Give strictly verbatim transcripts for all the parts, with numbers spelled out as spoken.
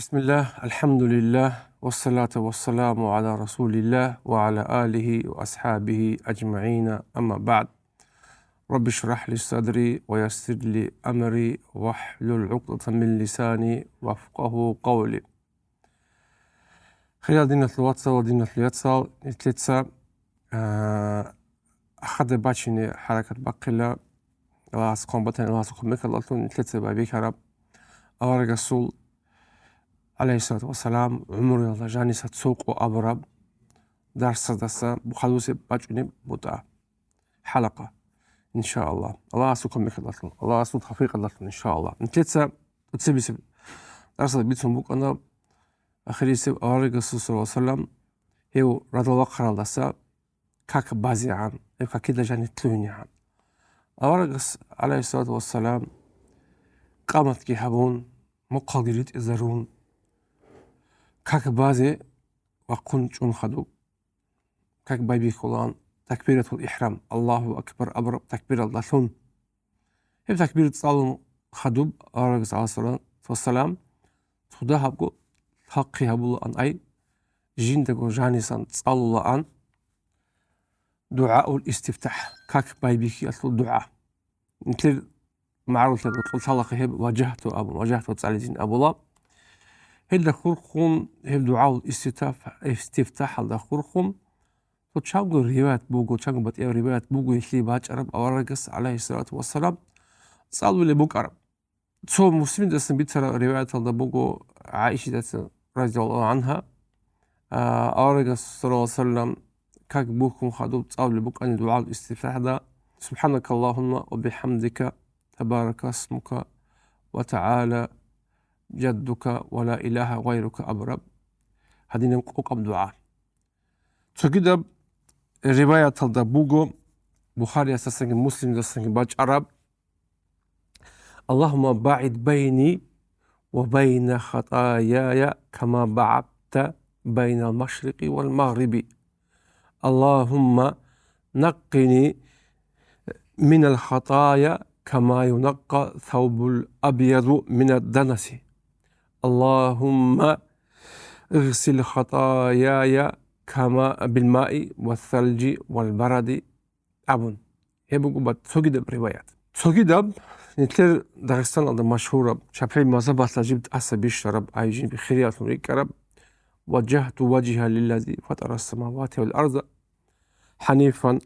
بسم الله، الحمد لله، والصلاة والسلام على رسول الله وعلى آله وأصحابه أجمعين، أما بعد. رب اشرح لي صدري ويسر لي أمري واحلل عقدة من لساني يفقهوا قولي. Хириял диналъул вацал ва диналъул яцал, нилъеца, а, ахада бачине хӀаракат бахъила, Аллагьас хъван батани, Аллагьасул кумекалдалъун нилъеца байбихьараб аварагасул, гӀалайгьиссалату вассалам, гӀумруялда жаниса цо къо абураб дарсаздаса хадусеб бачӀунеб бутӀа. ХӀалакъа, иншааллагь. Аллагьасул кумекалдалъун, Аллагьасул тавфикъалдалъун, иншааллагь. Нилъеца цебесеб дарсалда бицун букӀана ахирисеб аварагасул, саллаллагьу гӀалайгьи ва саллам, гьев радал вахъаралдаса как базегӀан, гьев какида жанир лъугьинегӀан. Аварагас, гӀалайгьиссалату вассалам, къаматги гьабун, мухъалги ритӀизарун, как базе вахъун чӀун хадуб. Как байбихьулаан такбиратул ихӀрам, Аллагьу акбар абураб такбиралдалъун. Гьеб такбир цӀалун хадуб, аварагас, гӀалайгьиссалату вассалам, цо дагьабго лъахъи гьабулаан, ай, жиндаго жанисан цӀалулаан дугӀаул истифтахӀ, как байбихьиялъул дугӀа. Нилъер магӀарулъе бокьулъ лъалахъе гьеб важагьту абун, важагьту цӀализин абула. Гьелда хурхун, гьеб дугӀаул истифтахӀ-, истифтахӀалда хурхун, цо чанго риваят буго, чанго батӀияб риваят буго, гьелъие бачӀараб аварагас, гӀалайгьиссалату вассалам, цӀалулеб букӀараб. Цо Муслимидасан бицараб риваяталда буго, ГӀаишатаца, радияллагьу гӀангьа, а, аварагас, саллаллагьу гӀалайгьи ва саллам, как бухьун хадуб цӀалулеб букӀани дугӀал истифтахӀда: «Субханакаллагьумма ва бихӀамдика, табаракасмука ва тагӀала жаддука ва ла илагьа гъайрука» абураб гьадинаб къокъаб дугӀа. Цогидаб риваяталда буго, Бухариясдасанги Муслимидасанги бачӀараб: «Аллагьумма багӀид байни ва байна хатаяя кама багӀадта байнал машрикъи вал магъриби. Аллагьумма наккъини минал хатая кама юнакка савбул абьяду минад данаси. Аллагьумма игъсил хатаяя кама билмаи ва салжи вал баради», абун. Гьеб буго ба-, цогидаб риваят. Цогидаб, нилъер Дагъистаналда машгьураб, шапигӀи мазгьабалъа жиб тӀаса бищараб, ай жинби хириялъун рикӀкӀараб: «Важагьту важгьия лиллади фатара самавати вал арза хӀанифан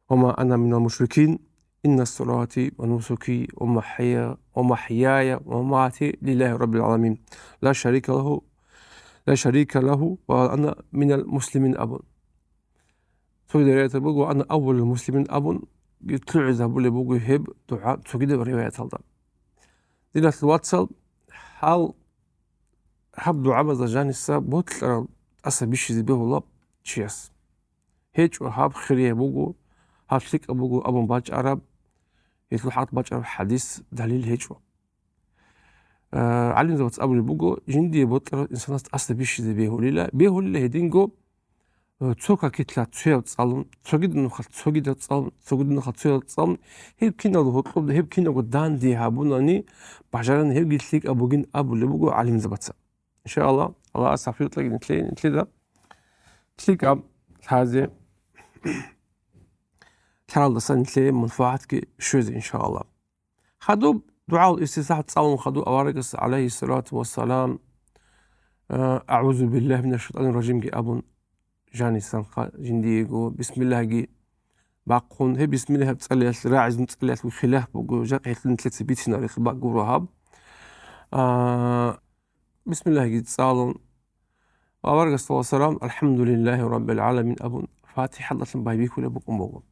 ва ма ана минал мушрикин, инна салати ва нусуки ва махӀия-, ва махӀияя ва мамати лиллагьи раббил гӀаламин, ла шарика лагьу, ла шарика лагьу ва ана минал муслимин», абун. Цогидаб риваяталда буго: «Ва ана аввалул муслимин», абун, лъугӀизабулеб буго гьеб дугӀа цогидаб риваяталда. Диналъул вацал, гьал гьаб дугӀабазда жаниса бокьарал тӀаса бищизе бегьулаб чияс. ГьечӀо гьаб хирияб буго, гьаб лъикӀаб буго абун бачӀараб, гьелъул хӀакъ бачӀараб хӀадис, далил гьечӀо. Э, гӀалимзабац абулеб буго, жиндие бокьарав инсанас тӀаса бищизе бегьулила, бегьулила гьединго, э, цо какилъа цояв цӀалун, цогидал нухалъ цогидав цӀалун, цогидал нухалъ цояв цӀалун, гьеб киналго гьоркьоб, гьеб киналго данде гьабунани, бажарани гьебги лъикӀаб бугин абулеб буго гӀалимзабаца. Иншааллагь, Аллагьас тавфикъ кьеги нилъе-, нилъеда лъикӀаб лъазе, лъаралдаса нилъее манфагӀатги щвезе, иншааллагь. Хадуб дугӀаул истифтахӀ цӀалун хадуб аварагас, гӀалайгьиссалату вассалам, а, «АгӀузу биллагьи минаш шайтӀанир ражимги» абун, жанисанха жиндиего бисмиллагьги бахъун. Гьеб бисмиллагь гьеб цӀалиялъ, рагӀизун цӀалиялъ хилаф буго, жакъа гьелъул нилъеца бицинарелъул бакӀ гуро гьаб. А, бисмиллагьги цӀалун, ва аварагас, саллаллагьу гӀалайгьи ва саллам, «АлхӀамдулиллагьи раббил гӀаламин» абун, ФатихӀадалъун байбихьулеб букӀун буго.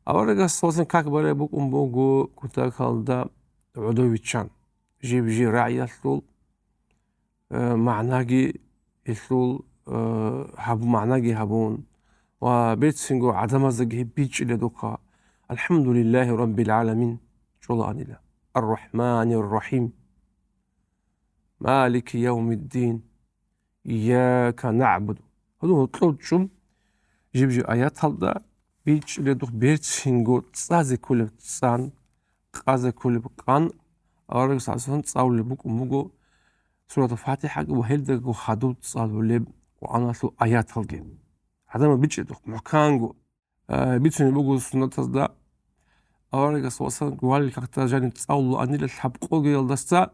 Аварагас, саллаллагьу гӀалайгьи ва саллам, как бараб букӀун буго кутакалда гӀодов виччан, жиб-жиб рагӀиялъул, э, магӀнаги гьелъул, э, гьаб-, магӀнаги гьабун ва берцинго гӀадамаздаги гьеб бичӀчӀила духъа, «АлхӀамдулиллагьи раббил гӀаламин» чӀолаанила, «Ар-РахӀманир-РахӀим». «Малики явмиддин, ийяка нагӀбуду». Гьадин гьоркьов чӀун, жиб-жиб аяталда бичӀчӀулеб духъ берцинго цӀазе кколеб цӀан, къазе кколеб къан, аварагас гӀалайгьиссалам цӀалулеб букӀун буго, Суратул ФатихӀаги ва гьелдаго хадуб цӀалулеб Къуръаналъул аяталги. ГӀадамал бичӀчӀидухъ мухӀканго, а, бицунеб буго суннатазда, аварагас ва салам валил какда жаниб цӀалулаанила лъабкъогиялдаса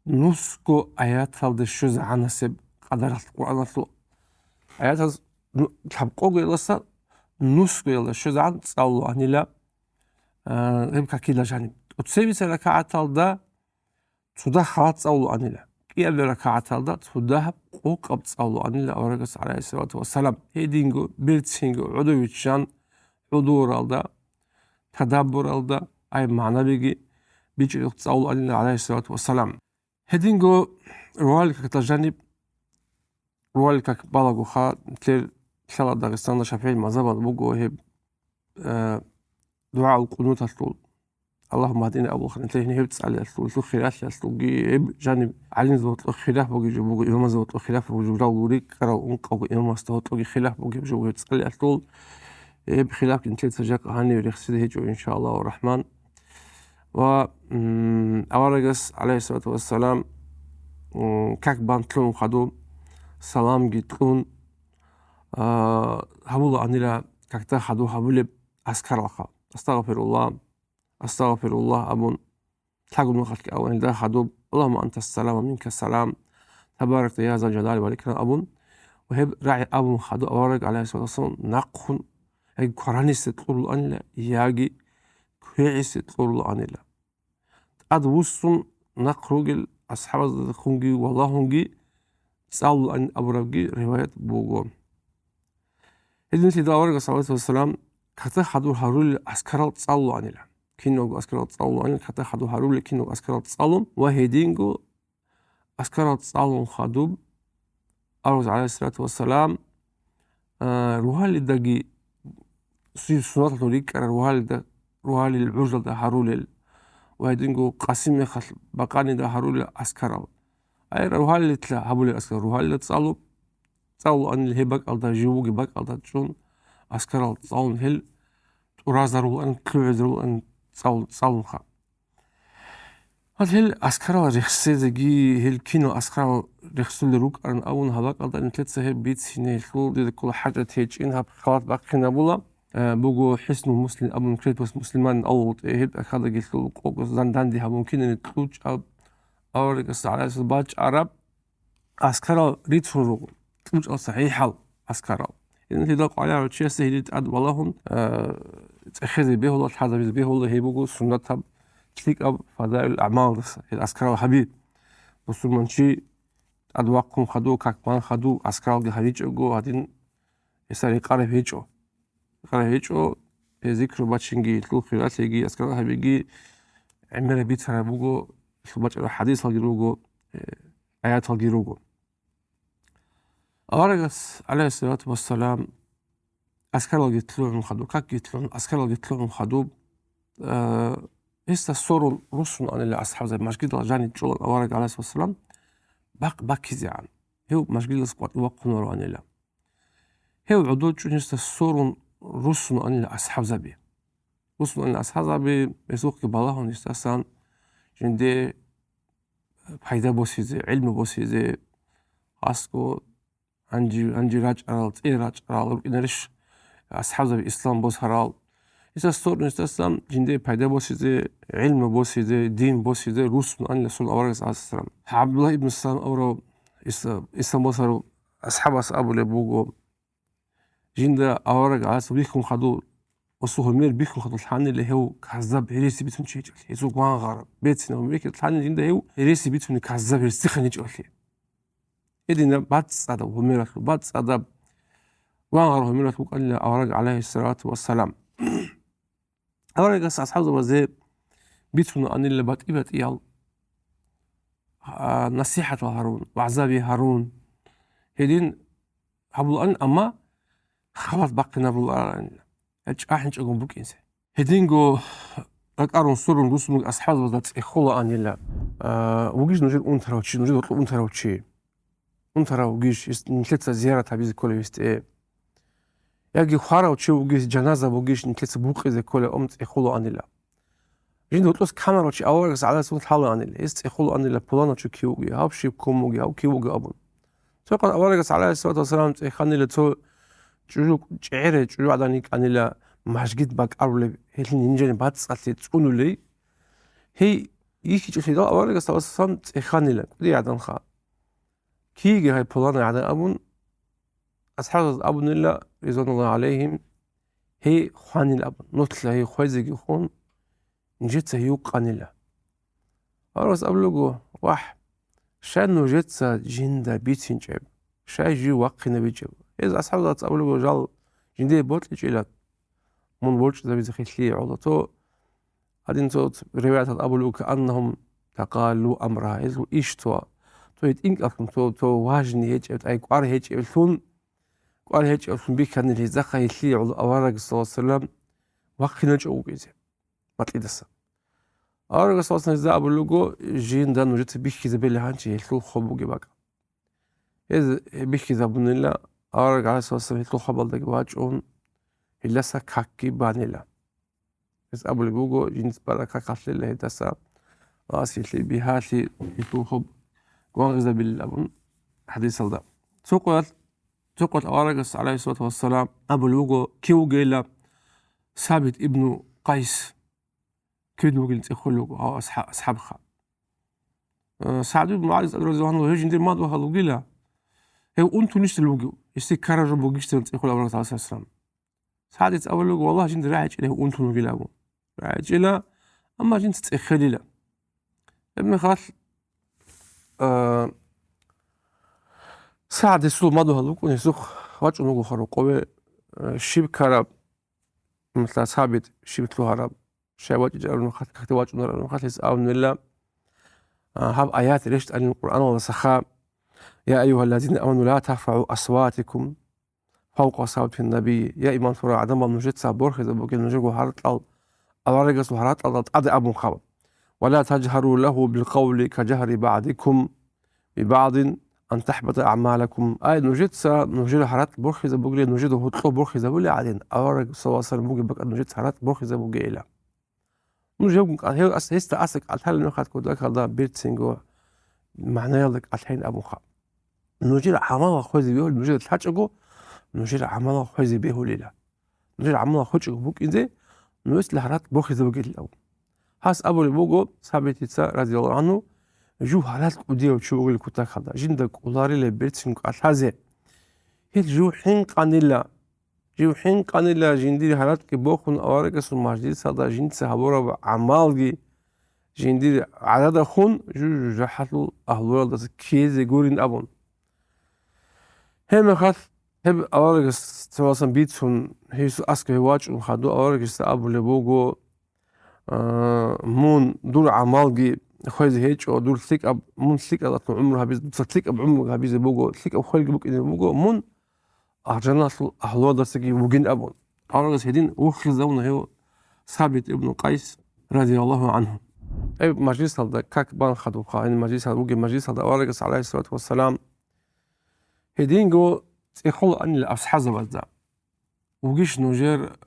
нусго аяталде щвезегӀанасеб къадаралъ Къуръаналъул аятаз ну-, лъабкъогоялдаса нусгоялда щвезегӀан цӀалулаанила, а, гьеб какила жаниб. ТӀоцебиса ракагӀаталда цо дагь халат цӀалулаанила. КӀиабилеб ракагӀаталда цо дагьаб къокъаб цӀалулаанила аварагас, гӀалайгьиссалату вассалам. Гьединго берцинго гӀодов виччан, гӀодоралда, тадаббуралда, ай магӀнабиги бичӀчӀидухъ цӀалулаанила, гӀалайгьиссалату вассалам. Гьединго рогьалил какда жаниб, рогьалил как балагоха, нилъер лъала Дагъистанда шафигӀил мазгьабалда буго гьеб, э, дугӀаул къунуталъул, Аллагьумма гьадини абулха, нилъер гьеб цӀалиялъул, гьелъул хиралъиялъулги, гьеб жаниб гӀалимзабазда гьоркьоб хилаф бугеб жо буго, имамзабазда гьоркьоб хилаф бугеб жо, ралгури ккарал ункъавго имамасда гьоркьобги хилаф бугеб жо гьеб цӀалиялъул, гьеб хилафги нилъеца жакъа гьаниве рехсизе гьечӀо, иншааллагьу рахман. Ва, м, аварагас, гӀалайгьиссалату вассалам, м, как бан лъугӀун хадуб, саламги кьун, а, гьабулаанила какда хадуб гьабулеб азкаралха. Астагъфируллагь, астагъфируллагь абун, лъагӀел мехалъги абун гьелда хадуб, Аллагьумма антас салам ва минкас салам, табаракта я зал жалали вал икрам абун, ва гьеб рагӀи абун хадуб авараг, гӀалайгьиссалату вассалам, нахъун, яги кваранисе кьурулаанила, яги квегӀисе кьурулаанила. ТӀадвуссун нахъ ругел асхӀабаздехунги валагьунги цӀалулаан абурабги риваят буго. Гьединлъидал аварагас, гӀалайгьиссалату вассалам, какда хадуб гьарулел азкарал цӀалулаанила. Киналго азкарал цӀалулаанила, какда хадуб гьарулел киналго азкарал цӀалун ва гьединго азкарал цӀалун хадуб, аварагас, гӀалайгьиссалату вассалам, а, рогьалидаги, су-, суннаталъун рикӀкӀарал рогьалида, рогьалил гӀужалда гьарулел ва гьединго къасим мехалъ бакъанида гьарулел азкарал. Ай, рогьалилъа гьабулел азкарал, рогьалида цӀалу-, цӀалулаанила гьеб бакӀалда, жив вугеб бакӀалда чӀун азкарал цӀалун гьел тӀуразарулаан, лъугӀизарулаан цӀал-, цӀалунха. Гьал гьел азкарал рехсезеги, гьел кинал азкарал рехсулел рукӀаран абун гьаб бакӀалда нилъеца гьеб бицине гьелъул дида ккола хӀажат гьечӀин, гьаб халат бахъинабула. Э, буго ХӀиснул Муслим абун, Крепость Муслиманин авал гьеб тӀахьазда гьелъул къокъос данде гьабун кинани кьучӀаб аварагас гӀалайгьиссалам бачӀараб азкарал рицун руго, кьучӀал сахӀихӀал азкарал. Гьединлъидал къваригӀарав чиясе гьедин тӀад валагьун, а, цӀехезе бегьула, лъазабизе бегьула, гьеб буго суннатаб лъикӀаб фадаил-агӀмалдаса, гьел азкарал гьаби. Бусурманчи тӀад вахъун хадув, как бан хадув, азкаралги гьаричӀого, гьадин гьесда рекъараб гьечӀо. Рекъараб гьечӀо, гьез зикру бачинги, гьелъул хиралъиги, азкарал гьабиги гӀемераб бицараб буго, гьелъул бачӀараб хӀадисалги руго, э, аяталги руго. Аварагас, гӀалайгьиссалату вассалам, азкаралги лъугӀун хадуб, какги лъугӀун, азкаралги лъугӀун хадуб, э, гьесда сорун руссунаанила асхӀабзаби, мажгиталда жаниб чӀолан авараг, гӀалайгьиссалату вассалам, бакъ баккизегӀан. Гьев мажгиталдаса къватӀив вахъунароанила. Гьев гӀодов чӀун гьесда сорун руссунаанила асхӀабзаби. Руссунаанила асхӀабзаби, гьесухъги балагьун гьесдасан жинде пайда босизе, гӀилму босизе, хасго гьанжи-, гьанжи рачӀарал, цӀе рачӀарал рукӀинарищ асхӀабзаби ислам босарал? Гьесда сорун гьесдасан жинде пайда босизе, гӀилму босизе, дин босизе руссунаанила сорун аварагас, гӀалайгьиссалам. ГӀабдуллагь ибн Салам аварав ис-, ислам босарав асхӀабас абулеб буго, жинда авараг гӀалайгьиссалам бихьун хадув, гьесул гьумер бихьун хадув лъанила гьев каззаб гьереси бицун чи гьечӀолъи, гьесул вангъараб, берцинаб гьумер бихьун лъанила жинда гьев гьереси бицунеб каззаб гьересихъан гьечӀолъи. Гьединаб бацӀцӀадаб гьумералъул, бацӀцӀадаб вангъараб гьумералъ вукӀанила авараг, гӀалайгьиссалату вассалам. Аварагас асхӀабзабазе бицунаанила батӀи-батӀиял, а, насихӀатал гьарун, вагӀзаби гьарун. Гьедин гьабулаан, амма халат бахъинабулаанила, гьел чӀахӀинчӀого букӀине. Гьединго ракӀарун, сорун руссун асхӀабзабазда цӀехолаанила, а, вугищ нужер унтарав чи, нужер гьоркьоб унтарав чи. Унтарав вугищ, гьес нилъеца зиярат гьабизе кколев гьесде? Яги хварав чи вугищ, жаназа бугищ, нилъеца букъизе кколев? Ам цӀехолаанила. Жинда гьоркьос камарав чи аварагас гӀалайгьиссалам лъалаанила, гьес цӀехолаанила, пуланав чи кив вугев, гьав щиб ккун вугев, гьав кив вугев абун. Цо къват аварагас гӀалайгьиссалату вассалам цӀеханила цо чӀужу, чӀегӀерай чӀужугӀадан йикӀанила, мажгит бакӀарулеб, гьелъин гьинжани бацӀцӀалъе цӀунулей. Гьей йихьичӀелъидал аварагас саллаллагьу гӀалайгьи вассалам цӀеханила, кӀудияй гӀаданха. Киги гьай пуланай гӀадан абун, асхӀабаз абунила, ризваналлагьи гӀалайгьим, гьей хванил абун, нуцла гьей хвезеги хун, нижеца гьей вукъанила. Аварагас абулего: «Вагь, щай нужеца жинда бицинчӀеб, щай жив вахъинабичӀеб?» Гьез асхӀабзаца абулего: «Жал жиндие бокьичӀила мун ворчӀизабизе хилълъие гӀоло». Цо гьадин цо риваятал абулего: «Кааннагьум такъалу амра», гьезул иш цо, цо гьитӀинкӀалъун, цо, цо важни гьечӀеб, тӀай кӀвар гьечӀеблъун, кӀвар гьечӀеблъун бихьанил гьезда хилълъие гӀоло авараг, саллаллагьу гӀалайгьи вассалам, вахъиначӀо вукӀизе макьидаса. Аварагас васна гьезда абулего: «Жинда нужеца бихьизабели гьанчи гьелъул хоб бугеб бакӀ». Гьез бихьизабунила, авараг гӀалайгьиссалам гьелъул хобалдаги вачӀун, гьелдаса какги банила. Гьез абулеб буго, жинца бара какалъила гьедаса, ва асхӀилъи бигьалъи гьелъул хоб гвангъизабилил абун хӀадисалда. Цо къоялъ, цо къоялъ аварагас, гӀалайгьиссалату вассалам, абулеб буго, кив вугейила Сабит ибну Къайс. Кин вугилан цӀехолел вуго гьав асхӀа-, асхӀабха. Э, СагӀд ибн МугӀаз радияллагьу гӀангьу, гьев жиндир мадугьал вугила, гьев унтунищ вугев, гьесие ккараб жо бугищ цӀехолел аварагас, гӀалайгьиссалам. СагӀдица абулеб буго: «Валлагь, жинда рагӀичӀила гьев унтун вугилан», – абун. РагӀичӀила, амма жинца цӀехелила. Гьебмехалъ, э, СагӀд гьесул мадугьал вукӀун, гьесухъ вачӀун вуго рокъове, э, щиб ккараб, масала, Сабит щиб лъугьараб, щай вачӀичӀараб нухалъ, какде вачӀунараб нухалъ, гьес абунила, а, гьаб аят рещтӀанин Къуръаналдасаха: «Я айюгьаллазина аману, ла тарфагӀу асватакум фавкъа савтин набий». Я иман лъурал гӀадамал, нужеца борхизабуге нужего гьаркьал, аварагасул гьаркьалда тӀаде абун хаб. «Ва ла таджгьару лагьу билкъавли каджагьри багӀдикум либагӀдин ан тахӀбата агӀмалакум». Ай, нужеца нужер гьаракь борхизабугила, нужеда гьоркьоб борхизабулеб гӀадин, авараг саллаллагьу гӀалайгьи вассалам бугеб бакӀ нужеца гьаракь борхизабугейила. Нуж гьев-, гьев ас-, гьесда аса кӀалъалел мехалъ кодакалда берцинго магӀнаялда кӀалъайин абун хаб. Нужер гӀамалал хвезе бегьулин, нужеда лъачӀого, нужер гӀамалал хвезе бегьулила. Нужер гӀамалал хвечӀого букӀине, нужецала гьаракь борхизабугилан абун. Гьас абулеб буго Сабитица, радияллагьу гӀангьу, жив гьаракь кӀудияв чи вугилан кутакалда, жинда кӀоларила берцин кӀалъазе. Гьел жив хӀинкъанила, жив хӀинкъанила жиндир гьаракьги бохун аварагасул мажлисалда жинца гьабураб гӀамалги, жиндир гӀадада хун, жу-, жужахӀалъул агьлуялдаса ккезе гурин абун. Гьебмехалъ гьеб аварагас цевасан бицун, гьесул аскӀове вачӀун хадув аварагасда абулеб буго: «А, мун, дур гӀамалги хвезе гьечӀо, дур лъикӀаб, мун лъикӀалъун гӀумру гьабизе, дуца лъикӀаб гӀумру гьабизе буго, лъикӀаб хвелги букӀине буго, мун алжаналъул агьлуялдасаги вугин», – абун. Аварагас гьедин вухизавуна гьев Сабит ибн Къайс, радияллагьу гӀангьу. Гьеб мажлисалда как бан хадубха, гьаниб мажлисалда, вугеб мажлисалда аварагас, гӀалайгьиссалату вассалам, гьединго цӀехолаанила асхӀабзабазда. Вугищ нужер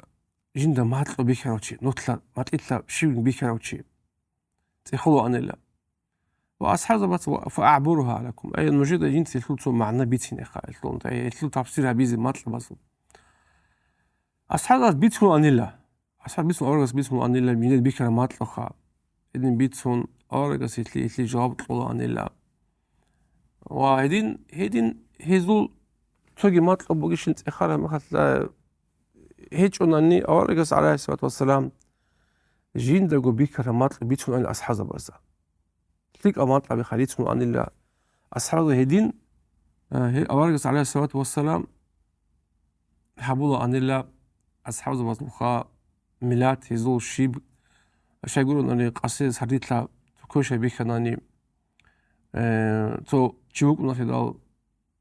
жинда макьу бихьарав чи, нуцла, макьилъа щивин бихьарав чи? ЦӀехолаанила. Ва асхӀабзабаца ва фаагӀбуруха гӀалайкум. Ай, нужеда жинца гьелъул цо магӀна бицинеха, гьелъул, гьелъул тафсир гьабизе макьабазул. АсхӀабзабаз бицунаанила. АсхӀаб бицун, аварагас бицунаанила, жиндир бихьараб макьуха. Гьедин бицун, аварагас гьелъи-, гьелъие жаваб кьолаанила. Ва гьедин, гьедин гьезул цоги макьу бугищин цӀехараб мехалъ гьечӀунани, аварагас, гӀалайгьиссалату вассалам, жиндаго бихьараб макьу бицунаанила асхӀабзабазда. ЛъикӀаб макьаби халицун анила асхӀабзабаз гьедин, а, гье-, аварагас, гӀалайгьиссалату вассалам, гьабула анила асхӀабзабазулха миллат, гьезул щиб, щайгурунани къасе сардилъа квешай бихьанани, э, цо чи вукӀуналъидал,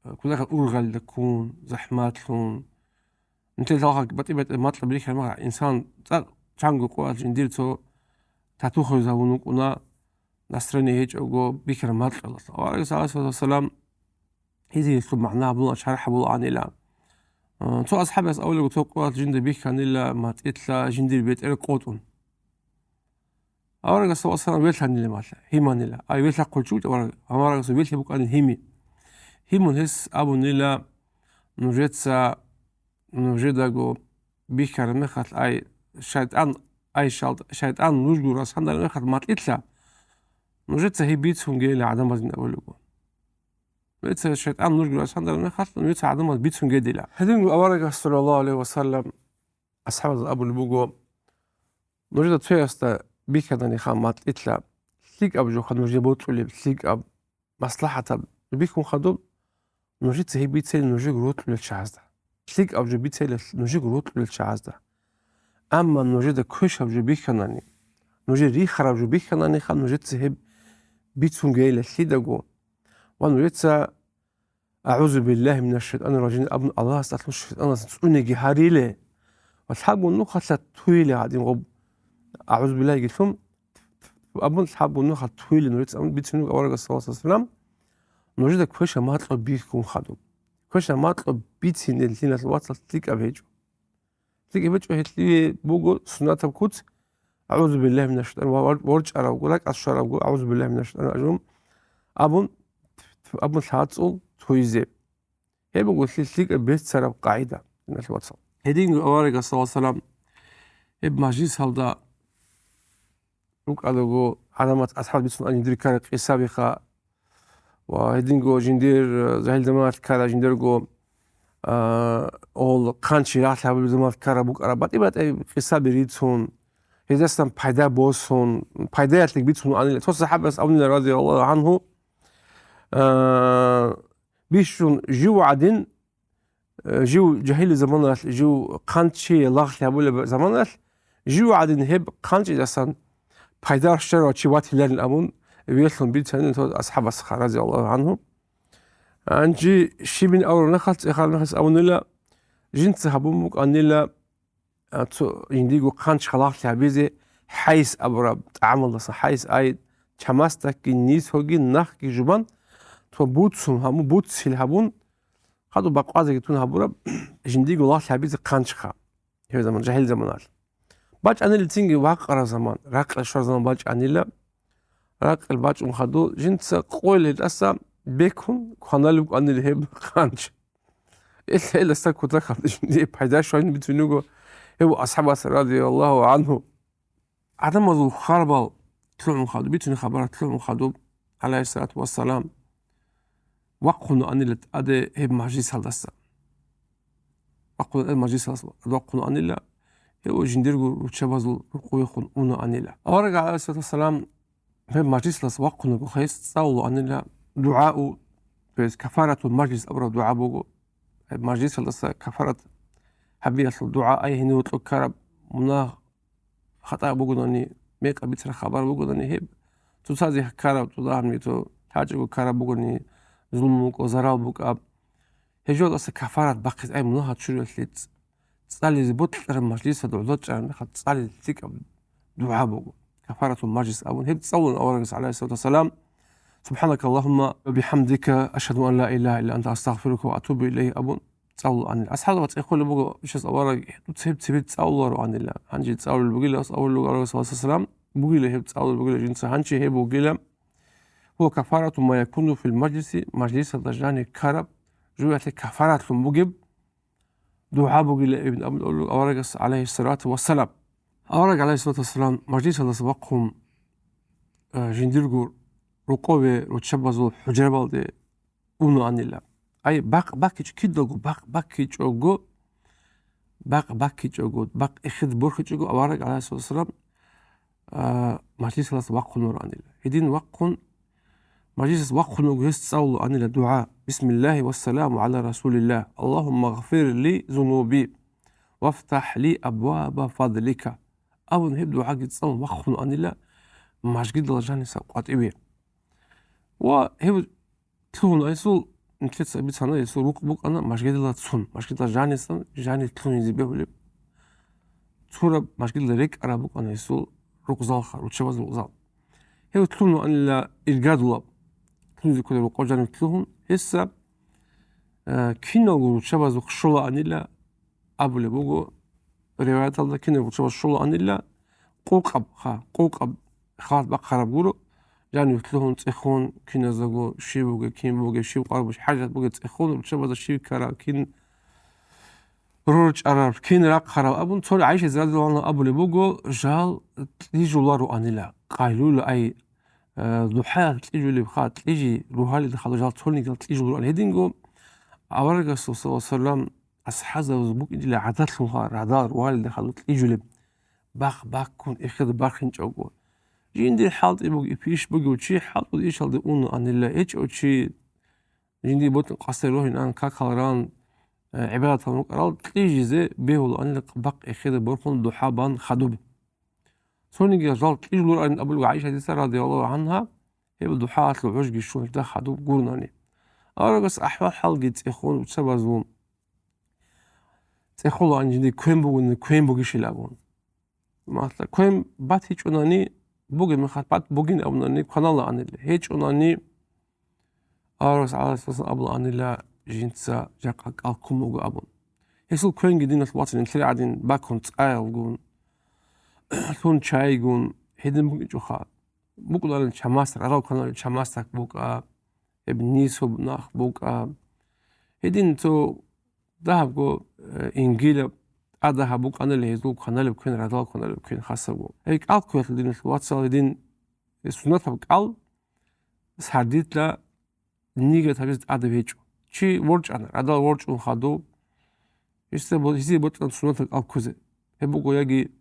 э, кутакалда ургъалида ккун, захӀматлъун, нилъеда лъалха батӀи-батӀи макьаб бихьараб мехалъ, инсан цӀакъ чанго къоялъ жиндир цо тату хвезавун вукӀуна, настроение гьечӀого бихьараб макьалъ. Аварагас, гӀалайгьиссалату вассалам, гьезие гьелъул магӀна гьабула, шархӀ гьабулаанила. Э, цо асхӀабас абулего, цо къоялъ жинда бихьанила матӀилъа жиндир бетӀер къотӀун. Аварагас саллаллагьу гӀалайгьи ва саллам велъанила малъа, гьиманила. Ай велъахъул чи вугев авараг, аварагасул велъи букӀанин гьими. Гьимун гьес абунила: «Нужеца, нужедаго бихьараб мехалъ, ай шайтӀан, ай шалт-, шайтӀан нужго расандараб мехалъ матӀилъа, нужеца гьеб бицунгейила гӀадамазин», — абулеб буго. Нужеца шайтӀан нужго расандараб мехалъ, нужеца гӀадамаз бицунгейила. Гьединго аварагас саллаллагьу гӀалайгьи ва саллам асхӀабазда абулеб буго: «Нужеда цоясда бихьананиха матӀилъа, лъикӀаб жоха нужее бокьулеб, лъикӀаб, маслахӀатаб бихьун хадуб, нужеца гьеб бицейилан нужего рокьулел чагӀазда. ЛъикӀаб жо бицейилан нужего рокьулел чагӀазда. Амма нужеда квешаб жо бихьанани, нужее рихараб жо бихьананиха, нужеца гьеб бицунгейила лъидаго, ва нужеца „АгӀузу биллагьи минаш шайтӀанир ражим“ абун Аллагьасдалъун шайтӀаналдасан цӀунеги гьариле, ва лъабго нухалъа туйиле гьадин гъоб „АгӀузу биллагьиги“ лъун абун, лъабго нухалъ туйиле нужеца абун бицун вуго аварагас саллаллагьу гӀалайгьи ва саллам, нужеда квешаб макьу бихьун хадуб. Квешаб макьу бицинел, диналъул вацал, лъикӀаб гьечӀо. ЛъикӀаб гьечӀо, гьелъие буго суннатаб куц, «АгӀузу биллагьи минаш шайтӀанир», ва ворчӀарабго, ракӀалде щварабго, «АгӀузу биллагьи минаш шайтӀанир ражим» абун, абун лъабцӀул туйизе. Гьеб буго лъи-, лъикӀаб беццараб къагӀида, диналъул вацал. Гьединго аварагас саллаллагьу гӀалайгьи ва саллам гьеб мажлисалда рукӀадаго, гӀаламат асхӀаб бицун ани дир ккараб къисабиха, ва гьединго жиндир, э, жагьил заманалъ ккараб жиндирго, а, ол хъанчи рахлъи гьабулеб заманалъ ккараб букӀараб батӀи-батӀи къисаби рицун, гьездасан пайда босун, пайдаялъе бицун анила. Цо сахӀабас абунила, радияллагьу гӀангьу, а, бищун жив гӀадин, э, жив жагьилияб заманалъ, жив хъанчи лагълъи гьабулеб заманалъ, жив гӀадин гьеб хъанчидасан пайда щварав чи ватиларин абун, вехьун бицанила цо асхӀабасха, радияллагьу гӀангьу. Гьанже щибин аварагас цӀехараб мехалъ абунила, жинца гьабун букӀанила, а, цо жиндиего хъанч лагълъи гьабизе, хӀайс абураб тӀагӀамалдаса, хӀайс, ай, чамасдакги, нисгоги, нахги жубан, цо буцун гьабун, буцил гьабун, хадуб бакъвазеги тун гьабураб, жиндиего лагълъи гьабизе хъанчха. Гьеб заман, жагьил заманалъ. БачӀанила цинги вакъараб заман, ракъалде щвараб заман бачӀанила, ракъалде бачӀун хадуб, жинца къойил гьелдаса бекун кваналев вукӀанила гьеб хъанч. Ил-, илдаса кутакалда жиндие пайда щвайин бицун вуго гьев асхӀабас, радияллагьу гӀангьу. ГӀадамазул хварбал лъугӀун хадуб, бицунеб хабар лъугӀун хадуб, гӀалайгьиссалату вассалам, вахъун анила тӀаде гьеб мажлисалдаса. Вахъун, э, мажлисалдаса вахъун анила, гьев жиндирго руччабазул рукъовехун уна анила. Авараг, гӀалайгьиссалату вассалам, гьеб мажлисалдаса вахъун вуго, гьес цӀалулаанила дугӀа, то есть кафаратул мажлис абураб дугӀа буго. Гьеб мажлисалдаса кафарат гьабиялъул дугӀа, ай гьенив гьоркьоб ккараб мунагь, хатӀа бугони, мекъаб бицараб хабар бугони, гьеб цоцазе ккараб, цо дагьаб мехалъ лъачӀого ккараб бугони, зулму букӀа, зарал букӀа, гьеб жоялдаса кафарат бахъизе, ай мунагь чуриялъе цӀ-, цӀализе бокьараб мажлисалда гӀодор чӀараб мехалъ цӀализе лъикӀаб дугӀа буго. Кафаратул мажлис абун, гьеб цӀалулаан аварагас, гӀалайгьиссалату вассалам, «СубхӀанакаллагьумма ва бихӀамдика, ашгьаду ан ла илагьа илла анта, астагъфирука ва атубу илайк» абун цӀалулаан. АсхӀабзабаз цӀехолеб буго, ишас авараг, дуца гьеб цебе цӀалулароанила. Гьанже цӀалулеб бугила, ас авараг аварагас, гӀалайгьиссалату вассалам, бугила гьеб цӀалулеб бугила, жинца гьанже гьеб бугила. Гьува кафарату ма якуну фил мажлиси, мажлисалда жаниб ккараб жоялъе кафаратлъун бугеб дугӀа бугила ибн абун аварагас, гӀалайгьиссалату вассалам. Авараг, гӀалайгьиссалату вассалам, мажлисалдаса вахъун, а, жиндирго рукъове руччабазул хӀужрабалде унаанила. Ай, бакъ баккичӀо, кидаго бакъ баккичӀого, бакъ баккичӀого, бакъ эхеде борхичӀого авараг, гӀалайгьиссалату вассалам, а, мажлисалдаса вахъун вугоанила. Гьедин вахъун, мажлисалдаса вахъун вуго, гьес цӀалулаанила дугӀа: «Бисмиллагьи вассаламу гӀала расулиллагь, Аллагьумма гъфир ли зунуби, вафтахӀ ли абваба фадлика», абун гьеб дугӀаги цӀалун вахъун вугоанила мажгиталда жаниса къватӀиве. Ва гьев лъугьун гьесул, нилъеца бицана, гьесул рукъ букӀана мажгиталда цун, мажгиталда жанисан, жанив лъугьине бегьулеб. Цураб мажгиталда рекӀараб букӀана гьесул рукъзалха, руччабазул рукъзал. Гьев лъугьун вугоанила иргадулаб, лъугьине кколеб рукъов жанив лъугьун, гьесда, э, киналго руччабазухъ щолаанила абулеб буго риваяталда, киналго руччабазухъ щолаанила къокъаб, ха, къокъаб халат бахъараб гуро, жанив лъугьун цӀехун, киназдаго щиб бугеб, кин бугеб, щиб къварбуш хӀажат бугеб цӀехун, руччабазда щиб ккараб, кин рорчӀараб, кин рахъараб абун, цо ГӀайшаца радияллагьу гӀангьа абулеб буго, жал кьижулароанила, къайлула ай, э, духӀаялъ кьижулеб ха, кьижи, рогьалида хадуб жал цонигиял кьижулароан гьединго, аварагасул саллаллагьу гӀалайгьи ва саллам асхӀабзабаз букӀинчӀила гӀадатлъун ха, радал рогьалида хадуб кьижулеб, бахъ баккун эхеда бархинчӀого. Жиндир хӀалтӀи бугеб, иш бугев чи хӀалтӀул ишалде унаанила, гьечӀев чи жиндир ботӀун къасде рогьинан, какал ран, э, гӀибадатал рукӀарал кьижизе бегьулаанила бахъ эхеда борхун духӀа бан хадуб. Цониги жал кьижулароанин абулеб ГӀайшатица радияллагьу гӀангьа, гьеб духӀаялъул гӀужги щун гьелда хадуб гурунани. Аварагас ахӀвал-хӀалги цӀехун, руччабазул цӀехулаан жиндир квен бугони, квен бугищил абун. Масала, квен батичӀунани, бугеб мехалъ бат бугин абунани, кваналаанила, гьечӀунани, аварагас гӀалайгьиссалам абулаанила жинца жакъа кӀал ккун буго абун. Гьесул квенги диналъ вацал нилъер гӀадин бакун цӀаялгун, лъун чайгун, гьедин букӀинчӀоха. БукӀунаан чамасдак, гӀарав кваналев чамасдак букӀа, гьеб нисаб нах букӀа. Гьедин цо дагьабго, э, ингилаб тӀадагьаб букӀанила гьезул кваналеб квен, радал кваналеб квен хасабго. Гьей кӀал кквеялъул диналъ вацал гьедин сунатаб кӀал сардилъа нигат гьабизе тӀадаб гьечӀо. Чи ворчӀана, радал ворчӀун хадув, гьесда бо-, гьезие бокьана сунатаб кӀал ккузе. Гьеб буго яги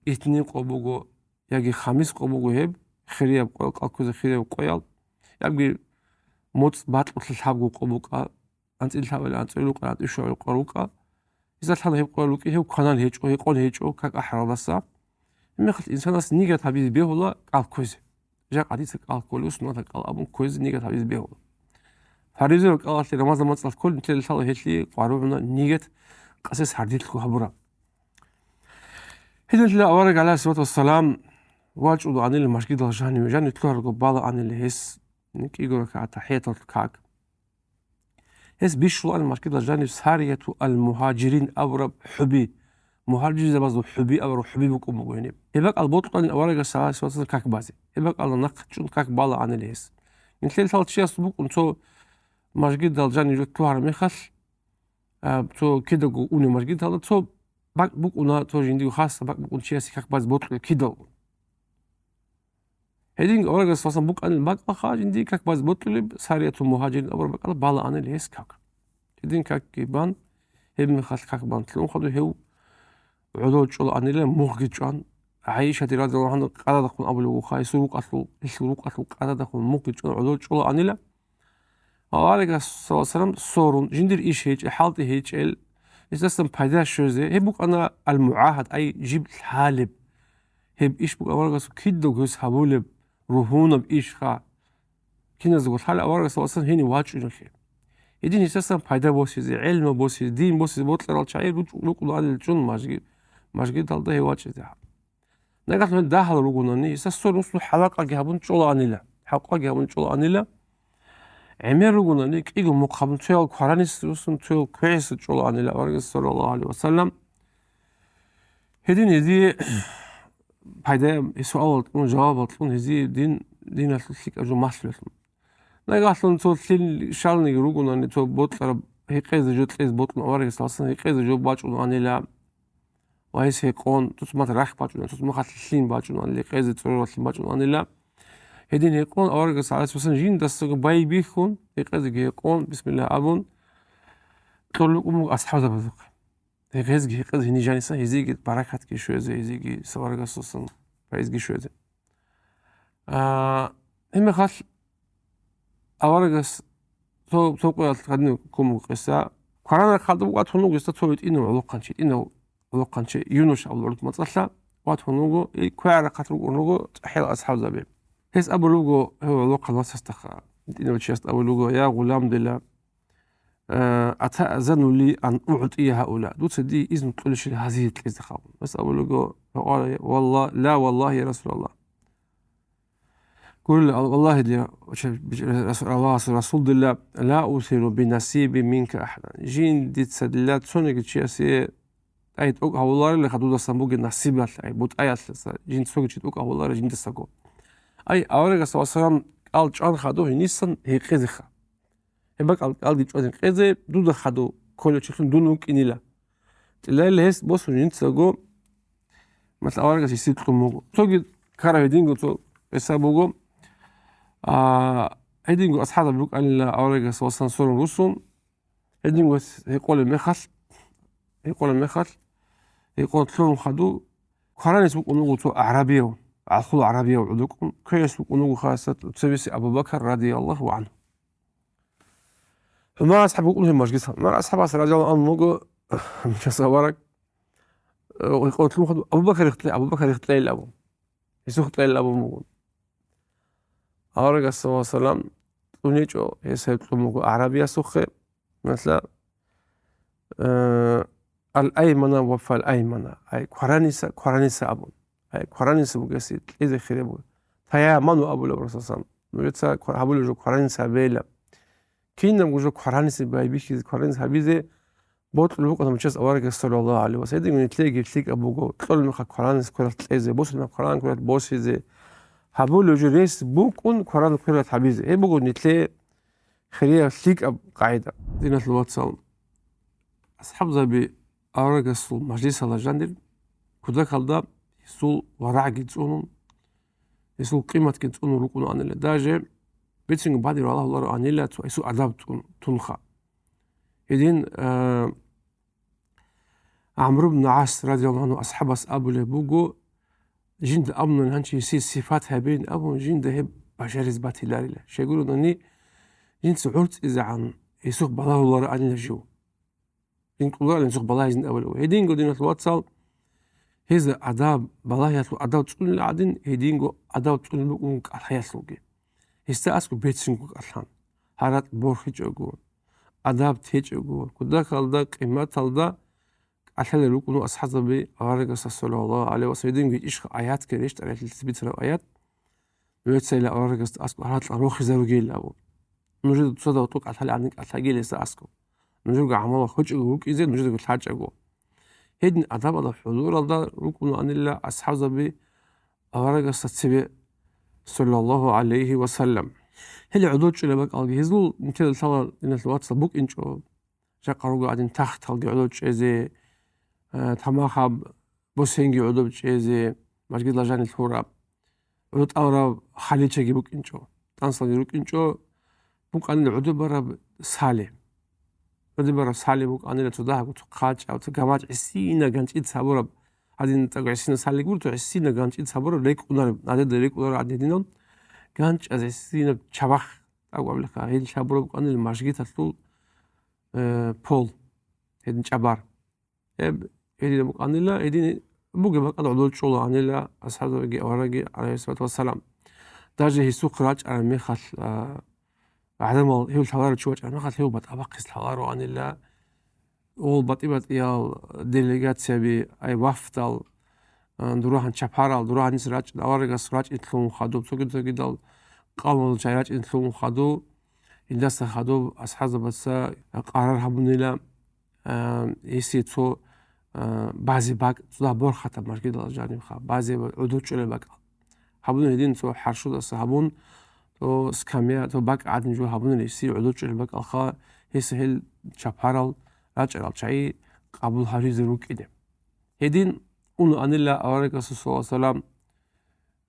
итнин къо буго, яги хамис къо буго гьеб, хирияб къоял, кӀал ккузе хирияб къоял, яги моцӀ бакьулъа лъабго къо букӀа, анцӀила лъабабилеб анцӀила рукъа, анцӀила щуабилеб къо рукӀа. Гьезда лъала гьеб къоял рукӀи, гьев кванал гьечӀо, гьекъон гьечӀо, как ахӀаралдаса. Гьебмехалъ инсанас нигат гьабизе бегьула кӀал кквезе. Жакъа дица кӀал кколев, суннатаб кӀал абун кквезе нигат гьабизе бегьула. Фаризияб кӀалалъе рамазан мацӀалъ кколин, нилъеда лъала гьелъие къваригӀуна нигат къасе сардилъго гьабураб. Гьединлъидал авараг, гӀалайгьиссалату вассалам, вачӀунаанила мажгидал жаниве, жанив лъугьарго балаанила гьес кӀиго ракагӀат тахӀияталъул как. Гьес бищулаан мажгидал жанив Сарияту ал-Мугьажирин абураб хӀуби, мугьажирзабазул хӀуби абураб хӀуби букӀун буго гьениб. Гьеб бакӀал бокьулаан аварагас, гӀалайгьиссалату вассалам, как базе. Гьеб бакӀалда нахъе чӀун как балаанила гьес. Нилъеда лъала чияс букӀун цо мажгидал жанив лъугьараб мехалъ, а, цо кидаго унев мажгидалда, цо бакӀ букӀуна, цо жиндиего хасаб бакӀ букӀун чиясе как базе бокьулеб кидалго. Гьедин аварагас васан букӀанил бакӀалха жиндие как базе бокьулеб, Сариятул Мугьажирин абураб бакӀалда балаанила гьес как. Гьедин какги бан, гьеб мехалъ как бан лъугӀун хадув гьев гӀодов чӀолаанила мугъги чӀван, ГӀайшаде радияллагьу гӀангьа къададахъун абулеб бугоха, гьесул рукъалъул, гьелъул рукъалъул къададахъун мугъги чӀван гӀодов чӀолаанила. Аварагас, саллаллагьу гӀалайгьи ва саллам, сорун, жиндир иш гьечӀел, хӀалтӀи гьечӀел, гьесдасан пайда щвезе, гьеб букӀана ал-мугӀагьад, ай жиб лъалеб. Гьеб иш букӀана аварагасул кидаго гьес гьабулеб, ругьунаб ишха. Киназдаго лъала аварагас, саллаллагьу гӀалайгьи ва саллам, гьенив вачӀунелъе. Гьедин гьесдасан пайда босизе, гӀелму босизе, дин босизе бокьарал чагӀи руч-, рукӀунаанил чӀун мажги-, мажгидалда гьев вачӀизе. Нагагь гьел дагьал ругонани, гьесда сорун-сорун хӀалакъаги гьабун чӀолаанила, хӀалкъаги гьабун чӀолаанила. ГӀемер ругонани, кӀиго мухъ гьабун, цоял кваранис руссун, цоял квегӀиса чӀолаанила аварагас, саллаллагьу гӀалайгьи ва саллам. Гьедин гьезие пайда, суалал кьун, жавабал кьун, гьезие дин, диналъул лъикӀаб жо малъулелъун. Нагагьлъун цо лъил щалниги ругонани, цо бокьараб гьекъезе жо кьезе бокьун аварагас, саллаллагьу гӀалайгьи ва саллам, гьекъезе жо бачӀун анила ва гьес гьекъон, цо-цо мат рахь бачӀун, цо-цо махалъ лъим бачӀун анила, гьекъезе цӀорорал лъим бачӀун анила. Гьедин гьекъон аварагас, гӀалайгьи ва саллам, жиндасаго байбихьун, гьекъезеги гьекъон, бисмиллагь абун, кьолел рукӀун буго асхӀабзабазухъе. Гьезги гьекъезе гьениб жаниса, гьезиеги баракатги щвезе, гьезиеги аварагасдасан пайизги щвезе. А, гьебмехалъ аварагас цо, цо къоялъ гьадинаб ккун буго къиса. Кваранаб рахъалда ватун вуго гьесда цо гьитӀинав гӀолохъанчи, гьитӀинав гӀолохъанчи, Юнуш абулеб гӀурус мацӀалъа ватун вуго, и квегӀаб рахъалда рукӀун руго цӀахӀиял асхӀабзаби. Гьес абулеб буго гьев гӀолохъан вацасдаха, гьитӀинав чиясда абулеб буго: «Я гъулам, дила, э, атаъзану ли ан угӀтия гьаула? Дуца дие изну кьолищила гьазие кьезе?» абун. Гьес абулеб буго, факъала: «Валла-, ла валлагьи, я Расулаллагь». Гурилла, Аллагьидила, Расул, Аллагьасул Расул дила, ла усиру би насиби минка ахадан. Жиндица дила цониги чиясе тӀай тӀокӀ гьавуларелха дудасан бугеб насибалъ, ай, бутӀаялъаса, жин цоги чи тӀокӀ гьавуларел жиндасаго. Ай, аварагас вассалам кӀал чӀван хадув гьенисан гьекъезеха. Гьеб бакӀал кӀалги чӀван гьекъезе, дуда хадув кколев чилъун дун вукӀинила. Тилайилла гьес босун жинцаго, масала, аварагас гьесие кьун буго. Цоги ккарав гьединго цо гӀиса буго. А, гьединго асхӀабзаби букӀанила аварагас вассалам сорун русун. Гьединго гьекъолеб мехалъ, гьекъолеб мехалъ, гьекъон лъун хадув, кваранис вукӀун вуго цо агӀрабияв, гӀалхул гӀарабияв гӀодокӀун, квейас вукӀун вуго хасат цебеси Абу Бакар радияллагьу гӀангьу. ГӀумар асхӀаб вукӀун гьев мажлисалъ. ГӀумар асхӀабас радияллагьу гӀангьу вуго, мучас авараг, э, гьекъон лъун хадув, Абу Бакарихъ кье, Абу Бакарихъ кьейил абун. Гьесухъ кьейил абун буго. Аварагас, саллаллагьу гӀалайгьи ва саллам, кьун гьечӀо, гьес гьеб кьун буго агӀрабиясухъе, масала, э, «Ал-аймана ва фал-аймана», ай, квараниса, квараниса абун. Ай, квараниса бугеси кьезе хире буго. «Таяману», абулеб Расул сам. Нужеца ква-, гьабулеб жо квараниса гьабейилан. Кинабго жо квараниса байбихьизе, квараниса гьабизе, бокьулеб букӀана мучас аварагас, саллаллагьу гӀалайгьи ва саллам. Гьединго нилъееги лъикӀаб буго, кьолеб мехалъ кваранас квералъ кьезе, босулеб мехалъ кваранас квералъ босизе. Гьабулев жо рес букӀун кваранас квералъ гьабизе. Гьеб буго нилъее хирияб лъикӀаб къагӀида. Диналъул вацал, асхӀабзаби аварагасул мажлисалда жанир, кутакалда гьесул варагӀги цӀунун, гьесул къиматги цӀунун рукӀунаанила. Даже бицинго бадиб балагьулароанила цо гьесул адаб цӀун, тунха. Гьедин, э, ГӀамру ибн ГӀас, радияллагьу гӀангьу, асхӀабас абулеб буго, жинда абуни гьанже гьесие сипат гьабейин абун, жинда гьеб бажаризе батиларила. Щайгурелъул, жинца гӀорцӀизегӀан гьесухъ балагьулароанила жив. Жин кьоларин гьесухъ балагьизин абулев. Гьединго, диналъул вацал, гьезда адаб, балагьиялъул адаб цӀунила гӀадин, гьединго адаб цӀунеб буго кӀалъаялъулги. Гьесда аскӀоб бецинго кӀалъан, гьаракь борхичӀого, адаб течӀого, кутакалда, къиматалда кӀалъалел рукӀуна асхӀабзаби аварагасда, саллаллагьу гӀалайгьи ва саллам. Гьединго ишха аятги рещтӀаралъи бицараб аят, нужецайила аварагасда аскӀоб гьаракьал рохизаругейилан абун. Нужеда цода гьоркьоб кӀалъалел гӀадин кӀалъагейилан гьесда аскӀоб. Нужерго гӀамалал хӀечӀого вукӀизе, нужедаго лъачӀого. Гьедин адаб-адаб хӀузуралда рукӀунаанила асхӀабзаби аварагасда цебе, саллаллагьу гӀалайгьи ва саллам. Гьеле гӀодов чӀолеб бакӀалги гьезул нилъеда лъала, диналъул вацал, букӀинчӀо. Жакъа руго гӀадин тахталги гӀодов чӀезе, э, тамахаб босенги гӀодов чӀезе, мажгиталда жанир лъураб. ГӀодов тӀалараб халичаги букӀинчӀо, тӀансалги рукӀинчӀо, букӀанила гӀодов бараб сали. ГӀодов бараб сали букӀанила цо дагьабго, цо хъачӀаб, цо гамачӀ, гӀисинаб ганчӀица гьабураб, гьадин тӀаго гӀисинаб салиги гуро, цо гӀисинаб ганчӀица гьабураб, рекӀунареб, надеда рекӀунареб гӀадин гьединал ганчӀаз гӀисинаб чабахъ тӀаго абилаха, гьел лъабураб букӀанила мажгиталъул, э, пол, гьедин чӀабар. Гьеб гьединаб букӀанила, гьедин бугеб бакӀалда гӀодов чӀолаанила асхӀабзабиги авараги, гӀалайгьиссалату вассалам. Даже гьесухъ рачӀараб мехалъ, а, гӀадамал, гьев лъаларев чи вачӀараб мехалъ, гьев батӀа-бахъизе лъалароанила. Гьел батӀи-батӀиял делегацияби, ай, вафдал, а, дурагьан чапарал, дурагьаниса рачӀ-, аварагас рачӀине лъугьун хадуб, цоги-цогидал къавмалда чагӀи рачӀине лъугьун хадуб, илдаса хадуб асхӀабзабаца къарар гьабунила, а, гьесие цо, а, базе бакӀ, цо дагь борхатаб мажгиталда жанибха, базе гӀодов чӀолеб бакӀал. Гьабунила гьедин цо хӀарщудаса гьабун, цо скамья, цо бакӀ гӀадин жо гьабунила гьесие гӀодов чӀолеб бакӀалха, гьесие гьел чапарал рачӀарал чагӀи къабул гьаризе рукӀине. Гьедин унаанила аварагасул, саллаллагьу гӀалайгьи ва саллам,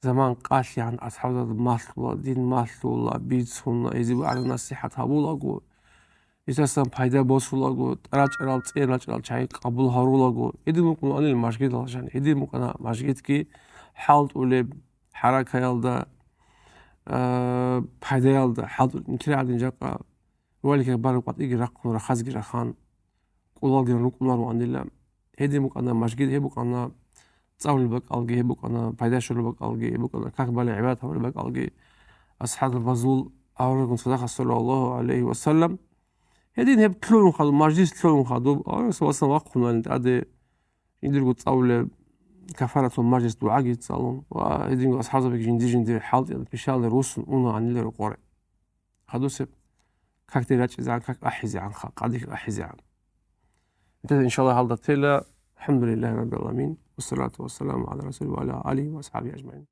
заман къалъигӀан асхӀабзабазда малъула, дин малъула, бицуна, гьезие гӀадин насихӀат гьабулаго, гьесдасан пайда босулаго, рачӀарал, цӀе рачӀарал чагӀи къабул гьарулаго, гьедин букӀунаанила мажгиталда жаниб, гьедин букӀана мажгитги хӀалтӀулеб, хӀаракаялда, а, пайдаялда хӀалтӀулеб, нилъер гӀадин жакъа рувалихьи бараб къватӀиги рахъун, рахазги рахан, кӀулалги рукӀунароанила. Гьедин букӀана мажгит, гьеб букӀана цӀалулеб бакӀалги, гьеб букӀана пайда щолеб бакӀалги, гьеб букӀана как балеб гӀибадат гьабулеб бакӀалги, асхӀабзабазул аварагасул цадахъ, саллаллагьу гӀалайгьи ва саллам. Гьедин гьеб лъугьун хадуб, мажлис лъугьун хадуб, аварагас вассалам вахъунаанила тӀаде, жиндирго цӀалулеб кафаратул мажлис дугӀаги цӀалун ва гьединго асхӀабзабиги жинди-жиндир хӀалтӀи пишалде руссун унаанила рокъоре. Хадусеб какде рачӀизегӀан, как ахӀизегӀанха, къадихъ ахӀизегӀан. Иншаллагь, гьалда тела. АлхӀамдулиллагьи раббил гӀаламин. Вассалату вассаламу гӀала расулигьи ва гӀала алигьи ва асхӀабигьи ажмагӀин.